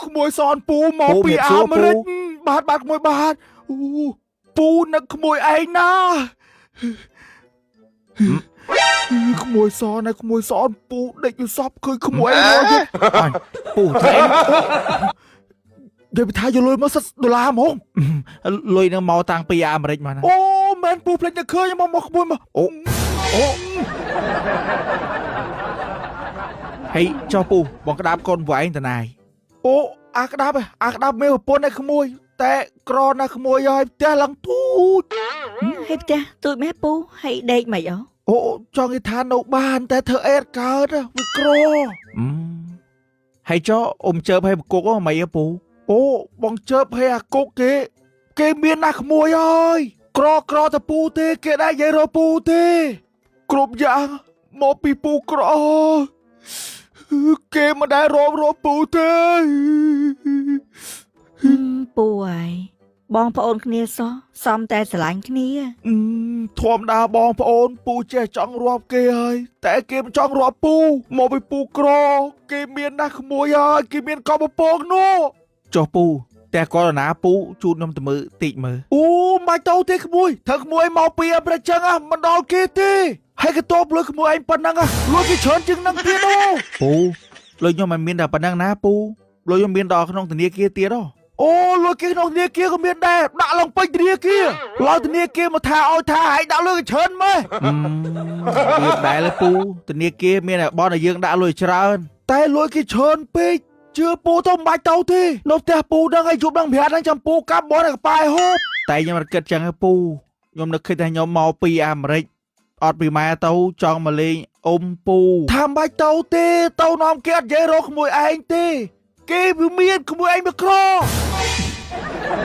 ក្មួយសនពូមក ពូ ពី ជំរាបសួរ អាមេរិក ពូ បាទបាទក្មួយបាទអូពូនឹកក្មួយឯងណាក្មួយសនណាក្មួយសនពូដេកយល់សពឃើញក្មួយឯងរយ អញពូធ្វើអី និយាយពីថាយកលុយមកសិតដុល្លារហ្មង លុយនឹងមកតាំងពីអាមេរិកមកណា អូមែនពូភ្លេចតែឃើញមកមកក្មួយមក អូអូហេចុះពូបងក្តាប់កូនពួកឯងតណាយ អូអាក្តាប់អាក្តាប់មានប្រពន្ធឯក្មួយ តែក្រណាស់ក្មួយហើយផ្ទះឡើងទូច ហើយផ្ទះទូចម៉ែពូហើយដេកមិនអូ អូចង់និយាយថានៅបានតែធ្វើអេតកើតវាក្រ អឺហើយចុះអ៊ំជើបឲ្យបកុកមិនអីពូ អូបងជើបហើយអាគុកគេ គេមានណាស់ក្មួយហើយក្រក្រតពូទេ គេដែរនិយាយរកពូទេ គ្រប់យ៉ាងមកពីពូក្រគេមិនដែលរមរកពូទេ ហឹមពូហើយបងប្អូនគ្នាសោះសំតែស្រឡាញ់គ្នា អឺធម្មតាបងប្អូន ពូចេះចង់រាប់គេហើយតែគេមិនចង់រាប់ពូមកពីពូក្រ គេមានណាស់ក្មួយហើយគេមានកបពងនោះ ចុះពូតែគាត់ណាពូជូនខ្ញុំទៅមើលតិចមើល អូមិនទៅទេក្មួយធ្វើក្មួយមកពីអប្រចឹងមិនដល់គេទេហើយក៏តបលើក្មួយឯងប៉ុណ្ណឹងលុយគេច្រើនជាងនឹងទៀតអូ ពូលុយខ្ញុំមិនមានតែប៉ុណ្ណឹងណាពូលុយខ្ញុំមានដល់ក្នុងធនាគារទៀតហ៎ អូលុយគេក្នុងធនាគារក៏មានដែរដាក់ឡើងពេញធនាគារឡើយធនាគារមកថាឲ្យថាឲ្យដាក់លុយគេច្រើនមើល វាដែរពូធនាគារមានតែបនឲ្យយើងដាក់លុយច្រើន តែលុយគេច្រើនពេកជឿពូទៅមិនបាច់ទៅទេនៅផ្ទះពូដឹងឲ្យយប់ដឹងប្រាប់ហ្នឹងចាំពូកាប់បនឲ្យកប៉ាយហូប តែខ្ញុំអត់គិតចឹងទេពូខ្ញុំនឹកឃើញថាខ្ញុំមកពីអាមេរិកអត់ពីម៉ែទៅចង់មកលេងអ៊ំពូ ថាមិនបាច់ទៅទេទៅនាំគេអត់និយាយរកក្មួយឯងទេ គេវាមានក្មួយឯងវាក្រ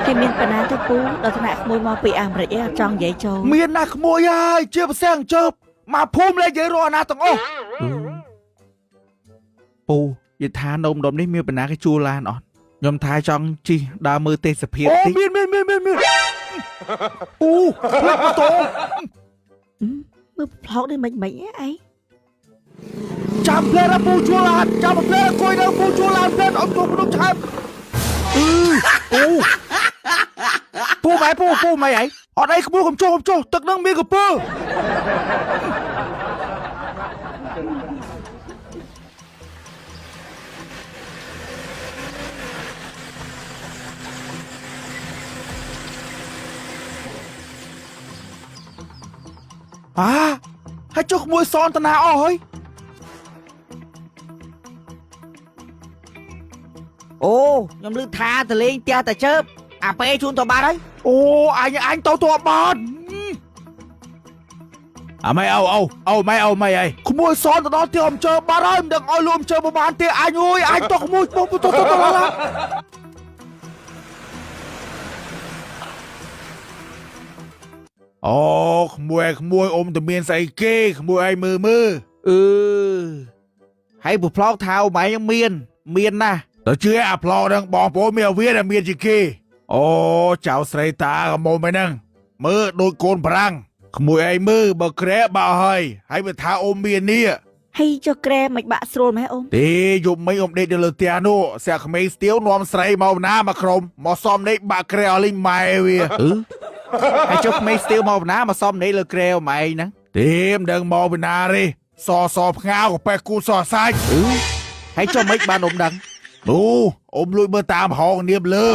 គេមានបណ្ណាទៅពូដល់ថ្នាក់ក្មួយមកពីអាមេរិកឯងអត់ចង់និយាយចូល មានណាស់ក្មួយហើយជាពិសេសអញ្ជើបមកភូមិលេងនិយាយរកអាណាទាំងអស់ ពូយិថានៅម្ដុំនេះមានបណ្ណាគេជួលឡានអត់ខ្ញុំថាចង់ជិះដើរមើលទេសភាព អូ តិច មានមានមានមានមានអូភ្លេចម៉ូតូ មើលផ្លោកនេះមិនមិនឯង ចាំផ្លែរពូជួលឡានចាំផ្លែអង្គុយនៅពូជួលឡានផ្លែអត់ចូលភ្នំឆែបអឺអូ ពូម៉ែពូពូម៉ែអី អត់អីក្មួយកុំចុះកុំចុះទឹកនឹងមានកពើអាហើយចុះក្មួយសនតាណាអស់ហើយ អូខ្ញុំឮថាទៅលេងផ្ទះតាជើបអាពេជូនទៅបាត់ហើយ អូអញអញទៅទៅបាន អាម៉ែអូអូអូម៉ែអូម៉ែអី ក្មួយសនទៅដល់ទីអំជើបាត់ហើយមិនដឹងឲ្យលួអំជើប្រហែលទេអញអើយអញទៅក្មួយបងទៅទៅទៅឡា អូក្មួយក្មួយអ៊ំទៅមានស្អីគេក្មួយឯងមើលមើលអឺហើយពូផ្លោកថាអ៊ំឯងមាន មានណាស់ ទៅជឿអាផ្លោហ្នឹងបងប្អូនមានអាវាដែលមានជាគេអូចៅស្រីតាក៏មកមិនហ្នឹងមើលដូចកូនប្រាំងក្មួយឯងមើលបើក្រែបើហើយហើយវាថាអ៊ំមាននេះ ហើយចុះក្រែមិនបាក់ស្រួលម៉ែអូ ទេយប់មិញអ៊ំដេកនៅលើផ្ទះនោះស្អាក្មេងស្ទាវនាំស្រីមកណាមកក្រុមមកសំដេកបាក់ក្រែអស់លេងម៉ែវា អឺហើយចុះក្មេងស្ទាវមកណាមកសំនេះលើក្រែអ៊ំឯងហ្នឹង ទេមិនដឹងមកពីណាទេសសផ្ងាវក៏ប៉េះគូសសាច់ អឺហើយចុះមិនបានអ៊ំដឹង អូអ៊ំលួចមើលតាមហងនាបលើ